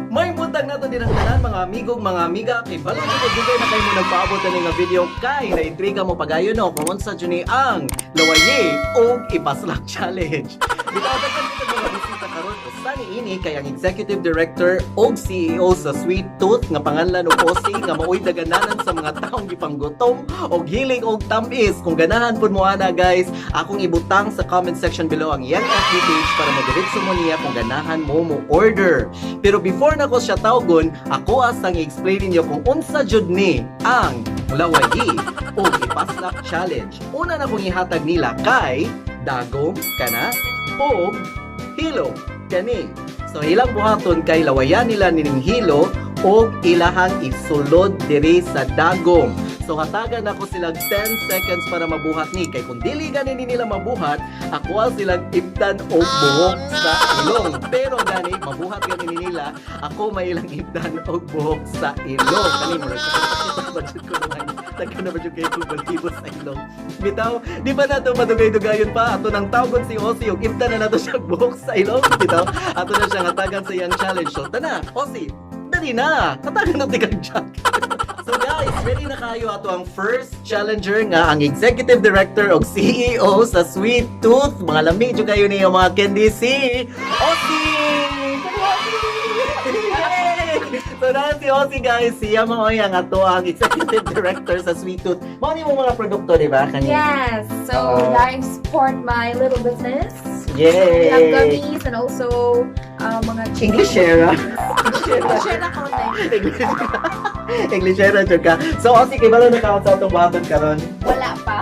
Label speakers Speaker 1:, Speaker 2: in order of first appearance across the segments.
Speaker 1: May buntag nato din ang tanan, mga amigo, mga amiga, kay balo jud dugay na kay mo nagpaabot ani nga video kay naintriga mo pagayon, no, kung unsa jud ni ang lawayi og ipaslak challenge. Bitaw daghan kita mga bisita karon. Usa ni ini kay ang executive director og CEO sa Sweet Tooth nga panganlan og Osi nga maoy dagananan sa mga taong gipanggutom og hiling og tamis. Kung ganahan pud mo ana, guys, akong ibutang sa comment section below ang iyang FB page para madiretso mo niya kung ganahan mo mo order. Pero before nako siya tawgon, ako asang i-explain ninyo kung unsa jud ni ang lawayi o ipaslak challenge. Una na kong ihatag nila kay dagom kana o hilo kani. So ilang buhaton kay lawayan nila nining hilo o ilahang isulod diri sa dagom. So hatagan ako silang 10 seconds para mabuhat ni kay kung dili gani ni nila mabuhat, ako ang silang ibdan og buhok sa ilong. Pero gani mabuhat gani ni nila, ako may ilang ibdan og buhok sa ilong. Kani mo budget ko naman. Daghan na ba jud kayo kung balahibo sa ilong? Bitaw, di ba nato madugay-dugayon pa ato nang tawgon si Osi ug ibdan na nato siya og buhok sa ilong? Bitaw, ato na siya hatagan sa iyang challenge. So tana, Osi, dali na. Hatagan na tikag jack. So guys, ready na kayo ato ang first challenger nga ang Executive Director og CEO sa Sweet Tooth. Mga lami jud kayo niyo mga candy, si Osi! Yay! So na si Osi, guys, siya mo ang ato ang Executive Director sa Sweet Tooth. Mao ni mo mga produkto, di ba? Kanina.
Speaker 2: Yes. So
Speaker 1: Oo.
Speaker 2: Guys, support my little business.
Speaker 1: Yay!
Speaker 2: We have gummies and also mga chicken.
Speaker 1: Englishera.
Speaker 2: Englishera konti.
Speaker 1: English. Englishera jud ka. So Osi, kay balo na ka sa atong buhaton karon?
Speaker 2: Wala pa.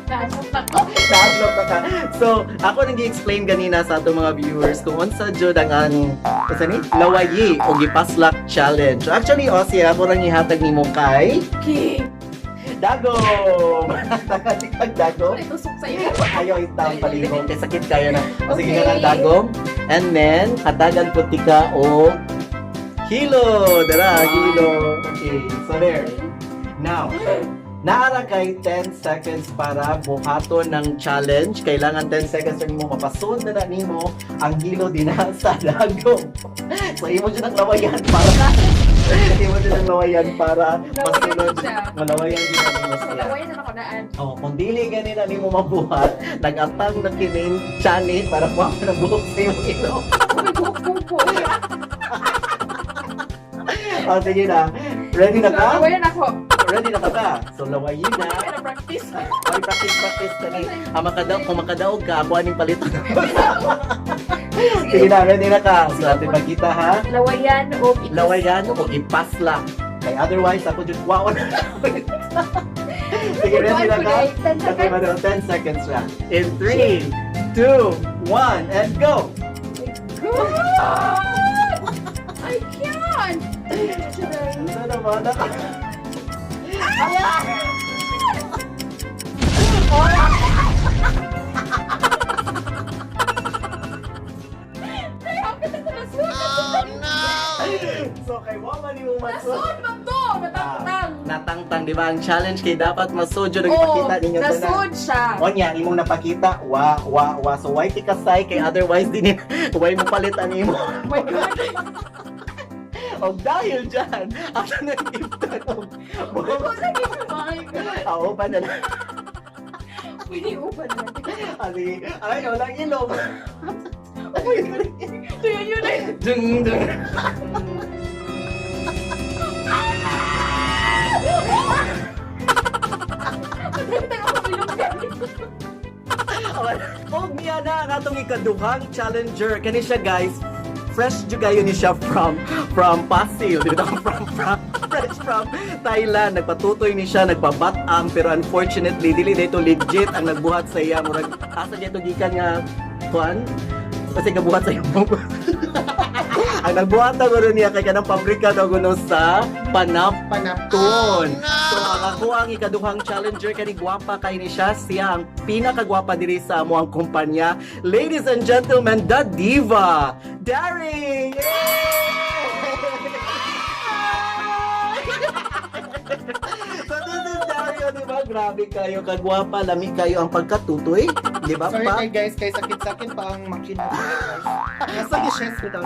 Speaker 2: Nasok ako.
Speaker 1: Na-upload na ka. So, ako nang gi-explain ganina sa atong mga viewers kung unsa jud ang unsa ni lawayi o gipaslak challenge. So, actually, Osi, ako rang ihatag nimo kay
Speaker 2: Okay.
Speaker 1: dagom. Kag dagom.
Speaker 2: Ay, tusok sa iyo.
Speaker 1: Ayaw itang palihog kay sakit kayo na. O sige
Speaker 2: Okay.
Speaker 1: ka ng dagom. And then, hatagan po tika o hilo. Dara, hilo. Okay, so there. Now, naara kay 10 seconds para buhaton ng challenge. Kailangan 10 seconds rin mo mapasod na na nimo ang hilo din sa dagom. So, imo dyan ang lawayan para imo dyan ang lawayan para masunod.
Speaker 2: Lawayan siya.
Speaker 1: Malawayan din na nimo siya.
Speaker 2: Lawayan na ako naan.
Speaker 1: Oh, kung dili gani na nimo mabuhat, nagatang na kining chani para kuha mo ng buhok sa imong ilong.
Speaker 2: May buhok po.
Speaker 1: Oh, sige na. Ready na ka?
Speaker 2: Lawayan ako.
Speaker 1: Ready na ka ba? So lawayin na.
Speaker 2: Kaya na practice.
Speaker 1: Ay, practice, practice na ni. Ah, makadaog, kung makadaog ka, ako aning palitan. Sige na, ready na ka. So, ating magkita ha.
Speaker 2: Lawayan o ipas.
Speaker 1: Lawayan o ipasla. Kay otherwise, ako dyan, wow. Sige, ready na ka?
Speaker 2: 10
Speaker 1: Okay,
Speaker 2: seconds.
Speaker 1: madam, 10 seconds na. In 3, 2, 1, and go!
Speaker 2: God! I can't!
Speaker 1: Ano naman? So, kay Mama ni mo masod.
Speaker 2: Nasod man to! Natangtang!
Speaker 1: Natangtang, di ba? Ang challenge kay dapat masod yun ang
Speaker 2: Oo,
Speaker 1: ipakita ninyo tanan.
Speaker 2: nasod siya.
Speaker 1: Onya, imong napakita, wa, wa, wa. So, why ti kasay? Kay otherwise, din, why mo palit ang imo.
Speaker 2: Oh my God!
Speaker 1: Og dahil dyan, ako na iftan og
Speaker 2: Oh my God!
Speaker 1: Oo, pa na lang.
Speaker 2: Pwede upan na.
Speaker 1: Ah, sige. Ay, walang ilong.
Speaker 2: Oh my God! Ito yun yun eh!
Speaker 1: Dung, dung.
Speaker 2: Natangtang ako ilong gani.
Speaker 1: Og niya na ang atong ikaduhang challenger. Kani siya, guys, fresh jud kayo ni siya from Pasil, di ba? From fresh from Thailand. Nagpatutoy ni siya, nagpabatang, pero unfortunately dili dito legit ang nagbuhat sa iya. Murag asa dito gikan nga kuan kasi gabuhat sa imo. Ang nagbuhat na guro niya kay kanang pabrika daw guno sa Panap
Speaker 3: Panapton.
Speaker 1: So ang ako ang ikaduhang challenger kani gwapa kay ni siya, siya ang pinakagwapa diri sa amo ang kumpanya. Ladies and gentlemen, the diva, Dari! Yay! So this is Dario, di ba? Grabe kayo, kagwapa, lami kayo ang pagkatutoy. Di ba?
Speaker 3: Sorry
Speaker 1: Pa?
Speaker 3: kay guys, kay sakit-sakit pa ang makina. Nasa gishes ko daw.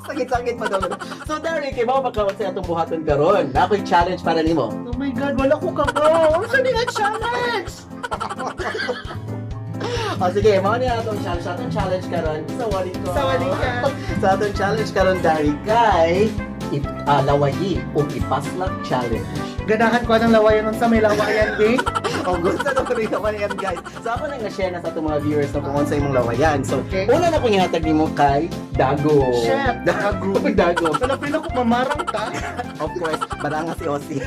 Speaker 1: Sakit-sakit pa daw. So, Derek, kibaw ba ka sa atong buhaton karon? Na ako'y challenge para nimo.
Speaker 3: Oh my God, wala ko kabaw. Ano sa nga challenge?
Speaker 1: O sige, mao ni atong challenge. Atong challenge karon sa wali ko.
Speaker 3: Sawali ka.
Speaker 1: Sa atong challenge karon, Derek, kay lawayi o ipaslak challenge.
Speaker 3: Ganahan ko ng lawayan nun sa may lawayan, di?
Speaker 1: O gusto na ko rin naman yan, guys. So ako nang na-share na sa atong mga viewers na kung sa imong lawayan. So, una na kong ihatag nimo kay Dago.
Speaker 3: Shit, Dago.
Speaker 1: Dago.
Speaker 3: Wala pila ko mamarang ta.
Speaker 1: Of course, baranga si Ozzy.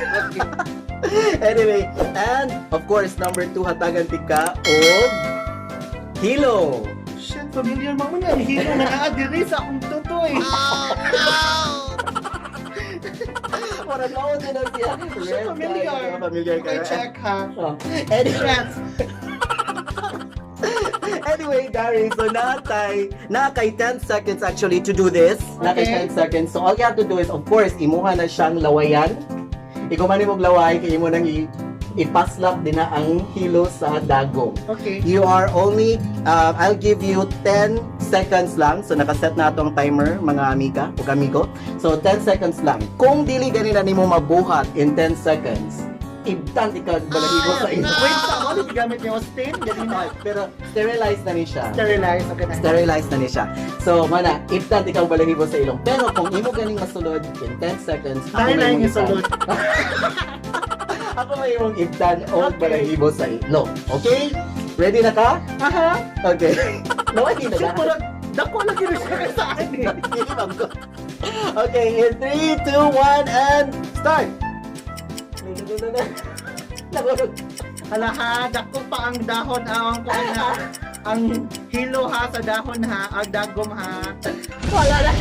Speaker 1: Anyway, and of course, number 2, hatagan ti ka og hilo.
Speaker 3: Shit, familiar mo nga. Hilo na naadiri sa akong tutoy.
Speaker 1: Murag mao din na siya.
Speaker 3: Shit, familiar.
Speaker 1: Familiar ka.
Speaker 3: Okay, check ha.
Speaker 1: Oh. Anyway,
Speaker 3: Shit.
Speaker 1: anyway, Gary, so nakay 10 seconds actually to do this. Nakay
Speaker 3: Okay.
Speaker 1: 10 seconds. So all you have to do is, of course, imuha na siyang lawayan. Ikaw man imong laway, kay imo nang ipaslap din na ang hilo sa dagong.
Speaker 3: Okay.
Speaker 1: You are only, I'll give you 10 seconds lang. So nakaset na atong timer, mga amiga ug amigo. So 10 seconds lang. Kung dili ganina nimo mabuhat in 10 seconds, ibtan ka balahibo sa ilo.
Speaker 3: Wait, sa ako, ano gamit ni Austin? Ganina.
Speaker 1: Pero sterilize na ni siya.
Speaker 3: Sterilize, okay na.
Speaker 1: Sterilize na ni siya. So, mana, ibtan ikaw balahibo sa ilong. Pero kung imo ganing masulod in 10 seconds, ako
Speaker 3: Dahil
Speaker 1: may
Speaker 3: na
Speaker 1: imong
Speaker 3: yung
Speaker 1: ibtan.
Speaker 3: isulod.
Speaker 1: Ako may imong ibtan o
Speaker 3: Okay.
Speaker 1: balahibo sa ilong. Okay? Ready na ka?
Speaker 3: Aha.
Speaker 1: Okay. Nawagi na
Speaker 3: Shit,
Speaker 1: ba?
Speaker 3: murag, dako lagi rin siya sa akin eh.
Speaker 1: Okay, in 3, 2, 1, and start!
Speaker 3: Hala ha, dako pa ang dahon ang kuan ha. Ang hilo ha sa dahon ha, ang dagom ha.
Speaker 1: Wala na.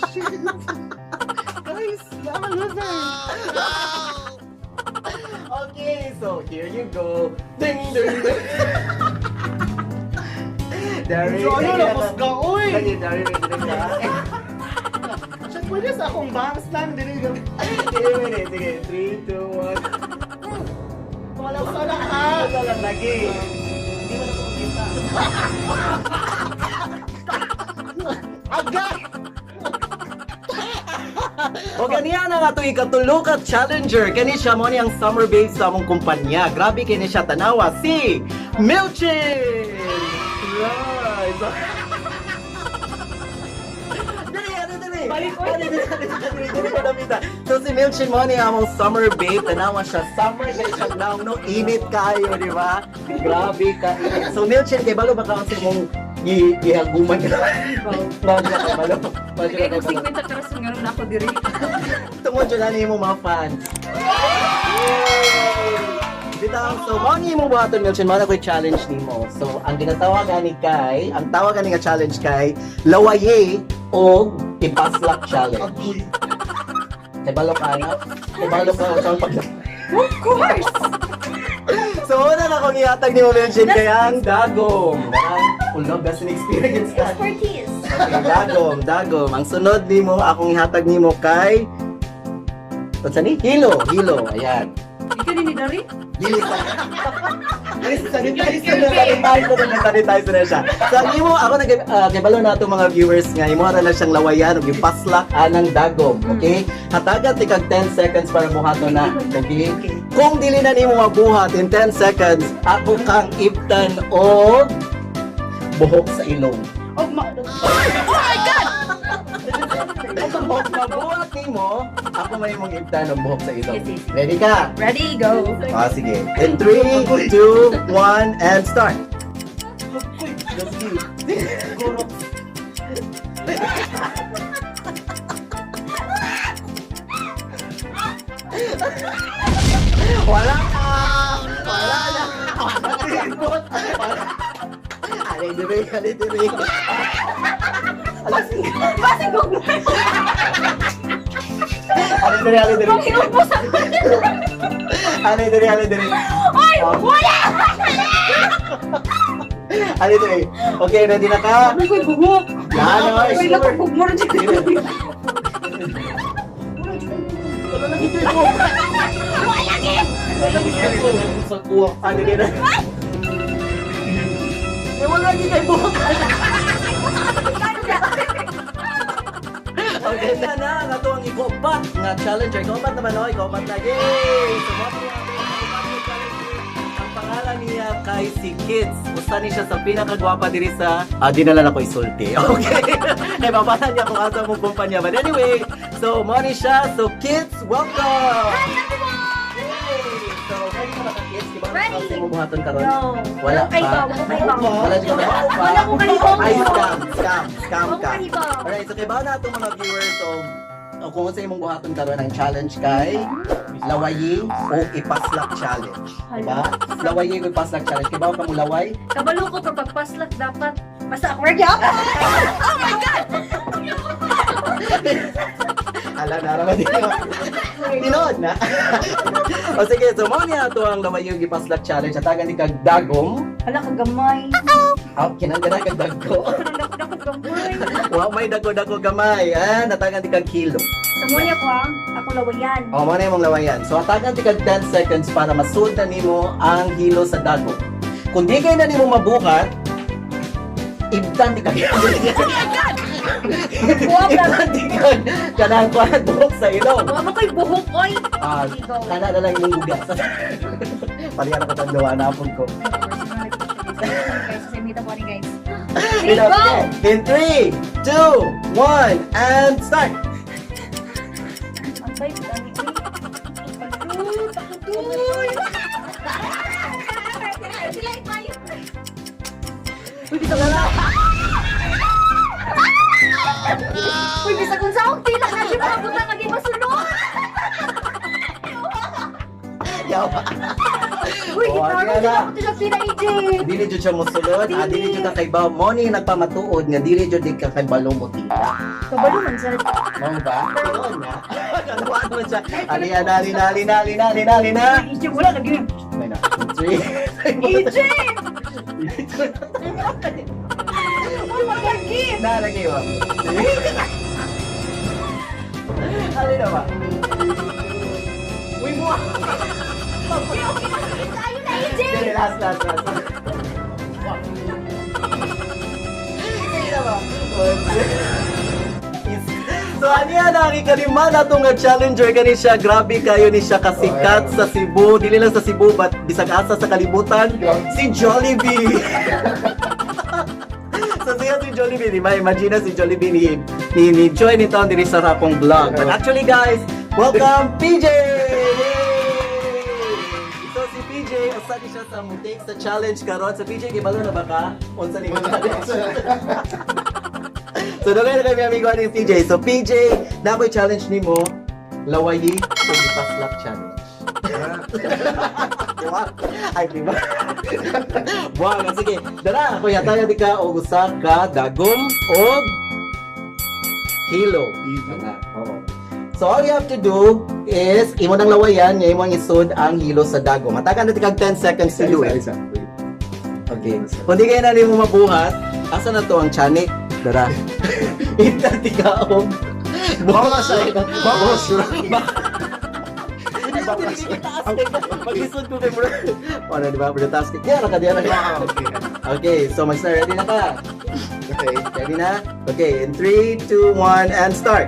Speaker 3: Shit. Guys, I'm a loser.
Speaker 1: Okay, so here you go. Ding, ding, ding. Dari,
Speaker 3: So ano na kusga oy.
Speaker 1: Lagi, dari, ready na ka?
Speaker 3: Shit, pwede sa akong bangs lang dili.
Speaker 1: Sige, sige, sige. 3, 2, 1.
Speaker 3: Wala sa na ha.
Speaker 1: Wala lang lagi. Hindi mo na kumikita.
Speaker 3: Aga.
Speaker 1: O ganiya na nga ito ikatulo ka challenger. Kani siya mo ni ang summer babe sa among kumpanya. Grabe kini siya tanawa si Milchin! Right. Dali, ano, dali.
Speaker 2: Balik, oy.
Speaker 1: Dali, dali, dali, dali, dali, dali, dali. So si Milchin mo ni among summer babe. Tanawa siya. Summer kay siya now. No, init kayo, di ba? Grabe ka init. So Milchin, kay balo ba ka ang imong gihaguman ka? Balo ka, balo. Balo
Speaker 2: Bigay
Speaker 1: ka,
Speaker 2: ko
Speaker 1: balo.
Speaker 2: 50 karas nga na ako diri.
Speaker 1: Tungod dyan na yung mga fans. Bitaw, so mao ni imong buhaton, Milchin, mao na ko'y challenge nimo. So ang ginatawag ani kay, ang tawag ani nga challenge kay lawaye o ipaslak challenge. Kay balo ka na, kay balo ka sa pag.
Speaker 2: Of course!
Speaker 1: So una na akong ihatag nimo, Milchin, kay ang dagom. Ulo best in experience ka.
Speaker 2: Expertise!
Speaker 1: Okay, dagom, dagom. Ang sunod nimo akong ihatag nimo kay Unsa ni? Hilo, hilo. Ayan.
Speaker 2: Ikaw ni Dari?
Speaker 1: Dili sa sanitize na, sanitize na, sanitize na siya. So ang imo ako nag kibalo na ato mga viewers nga imo ra na siyang lawayan ug ipaslak anang dagom, okay? Hatagan ti kag 10 seconds para buhaton na, okay? Kung dili na nimo mabuhat in 10 seconds, ako kang ibtan og buhok sa ilong.
Speaker 2: Oh, ma- Oh my God!
Speaker 1: Kung mabuhat nimo, ako may imong ibtan og buhok sa ilong.
Speaker 2: Yes.
Speaker 1: Ready ka?
Speaker 2: Ready, go!
Speaker 1: Ah, sige. In 3, 2, 1, and start. Wala na! Wala na! Wala na! Alay dire, alay dire. Alas,
Speaker 2: Basig ko!
Speaker 1: alay dire, alay dire.
Speaker 2: Panghinubos ako!
Speaker 1: Alay dire, alay dire.
Speaker 2: Ay! Wala!
Speaker 1: Alay dire. Okay, ready na ka?
Speaker 2: Ano ko'y buhok?
Speaker 1: Yan, oy.
Speaker 2: Ay, naku, bugmor dyan.
Speaker 3: Wala lagi kayo. Wala lagi kayo.
Speaker 1: Sa kuha. Ano na? Eh, wala lagi kay buhok. Okay na na, ang ato ang ikupat nga challenger. Ikupat naman, no? Ikupat na. Yay! So, mao ni ang ikupat nga challenger. Ang pangalan niya kay si Kids. Usa ni siya sa pinakagwapa diri sa. Ah, di na lang ako isulti. Okay. Kay babalan niya kung asa mo kumpanya. But anyway, so mao ni siya. So Kids, welcome!
Speaker 2: Hi, everyone!
Speaker 1: Yay! So, ready ka ba ka, Kids? Di ba
Speaker 2: Ready!
Speaker 1: sa mo buhaton karon?
Speaker 2: No.
Speaker 1: Wala
Speaker 2: Wala kay
Speaker 1: pa.
Speaker 2: Wala kay
Speaker 1: Wala jud ka.
Speaker 2: Wala ko kahibaw.
Speaker 1: Ay, scam, scam, scam
Speaker 2: Wala
Speaker 1: ka.
Speaker 2: ko kahibaw.
Speaker 1: Alright, so kay na atong mga viewers, so o kung sa imong buhaton karon ang challenge kay lawayi o ipaslak challenge. Diba? Lawayi o ipaslak challenge. Kay ka mo laway?
Speaker 2: Kabalo ko pero pagpaslak dapat basta ako ready ako. Oh my God!
Speaker 1: Ala na raman dito. Tinood na. O sige, so mao niya ato ang lawayi o ipaslak challenge. Atagan ni kag dagom.
Speaker 2: Hala ka gamay.
Speaker 1: Ah, kinanggan kag dagko.
Speaker 2: Hala ko gamay.
Speaker 1: Wa may dagko-dagko gamay. Ah, natagan di kag kilo.
Speaker 2: Sa mo niya ko ha, ako lawayan.
Speaker 1: O, mo na imong lawayan. So, atagan ti kag 10 seconds para masud na nimo ang hilo sa dago. Kung di kay na nimo mabuhat, ibtan di kag.
Speaker 2: Buwag lang.
Speaker 1: Ibtan di kag kanang kuan buhok sa ilong.
Speaker 2: Wa mo ko'y buhok oy.
Speaker 1: Ah,
Speaker 2: Ikaw.
Speaker 1: kana na lang imong gugas. Palihan ako tang gawa na apod ko.
Speaker 2: Guys, sa imita ko ni guys.
Speaker 1: In
Speaker 2: Go!
Speaker 1: 3, 2, 1, and start!
Speaker 2: Antay, dami ko. Patuloy, patuloy.
Speaker 1: Uy, bisa na lang!
Speaker 2: Uy, bisag unsa akong tila na siya mga butang nga di masunod.
Speaker 1: Yawa.
Speaker 2: Uy,
Speaker 1: Oh,
Speaker 2: gitaro
Speaker 1: ano
Speaker 2: siya
Speaker 1: na?
Speaker 2: ako siya tila AJ.
Speaker 1: Dili jud siya mosulod, ah, dili jud ka kaybaw. Mo ni nagpamatuod nga dili jud di ka kaybalo mo tila.
Speaker 2: Kabalo man sa
Speaker 1: Mao ba? Tinuod na. Kalawa naman siya. Ali, ali, ali, ali, ali, ali, ali na.
Speaker 2: AJ wala lagi.
Speaker 1: May na. Three.
Speaker 2: AJ! Uy, malagi.
Speaker 1: Na, lagi ba? Ali na ba? Uy, mo.
Speaker 2: Okay, okay, masunod tayo na AJ.
Speaker 1: Dili, last, last, last. Sige na ba? So ano yan ang ikalima na itong challenger kani siya. Grabe kayo ni siya kasikat sa Cebu. Dili lang sa Cebu but bisag asa sa kalibutan. Si Jollibee. So siya si Jollibee, di ba? Imagine na si Jollibee ni join ni taon diri sa akong vlog. But actually guys, welcome PJ! Yay! So si PJ, usa ni siya sa mo-take sa challenge karon. Sa PJ, kibalo na ba ka? Unsa ni challenge? So dugay na kami amigo ni PJ. So PJ, na ako'y challenge nimo, lawayi o ipaslak challenge. Di ba? Ay, di ba? Buwag, sige. Dara, kuya tayo di ka og usa ka dagom og kilo.
Speaker 3: Hilo.
Speaker 1: Ana, oo. So all you have to do is imo nang lawayan, nga imo ang isod ang hilo sa dagom. Matagan na ti kag 10 seconds to do
Speaker 3: Isa,
Speaker 1: it.
Speaker 3: isa. Wait.
Speaker 1: Okay. Kung di kayo na nimo mabuhat, asa na to ang tiyanik? Dara. Ita ti ka og
Speaker 3: Baka siya. Baka siya.
Speaker 1: Mag-isod ko kay bro. Ano, di ba? Bro, taas ka. Diyan ka, diyan ka.
Speaker 3: Ah, okay.
Speaker 1: Okay, so mag-start. Ready na ka?
Speaker 3: Okay.
Speaker 1: Ready na? Okay, in 3, 2, 1, and start!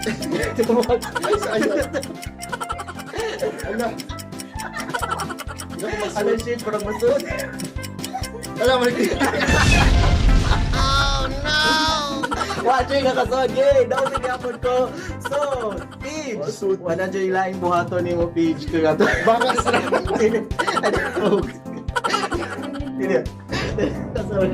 Speaker 3: Ay, sayang. Ala. Hindi ako
Speaker 1: Ano
Speaker 3: masunod.
Speaker 1: shit, parang masud.
Speaker 3: Ala, mali.
Speaker 1: Watching ka kasod, yay! Daw si gapon ko. So, Peach!
Speaker 3: Masud.
Speaker 1: Wala dyan yung laing buhaton ni mo, Peach. Kaya to.
Speaker 3: Baka sa...
Speaker 1: Ano? Hindi. Kasod.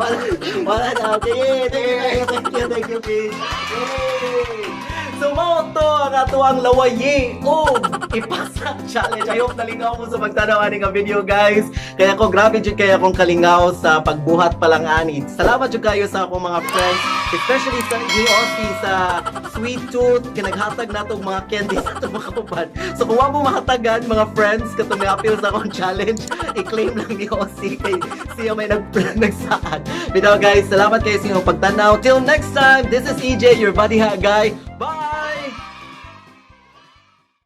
Speaker 1: Wala, wala na. Okay, yay! Thank you, thank you, thank you, Peach. Yay! So, mao to ang ato ang lawayi o ipasa challenge. I hope nalingaw mo sa pagtanaw ani nga video, guys. Kaya ko grabe jud kaya akong kalingaw sa pagbuhat pa lang ani. Salamat jud kayo sa akong mga friends, especially sa ni Aussie sa Sweet Tooth kinaghatag nato og mga candy sa atong mga kauban. So kung wa mo mahatagan mga friends katong may-appeal sa akong challenge, i-claim lang ni Aussie kay siya may nagsaad. Bitaw guys, salamat kayo sa inyong pagtanaw. Till next time, this is EJ, your buddy ha guy. Bye!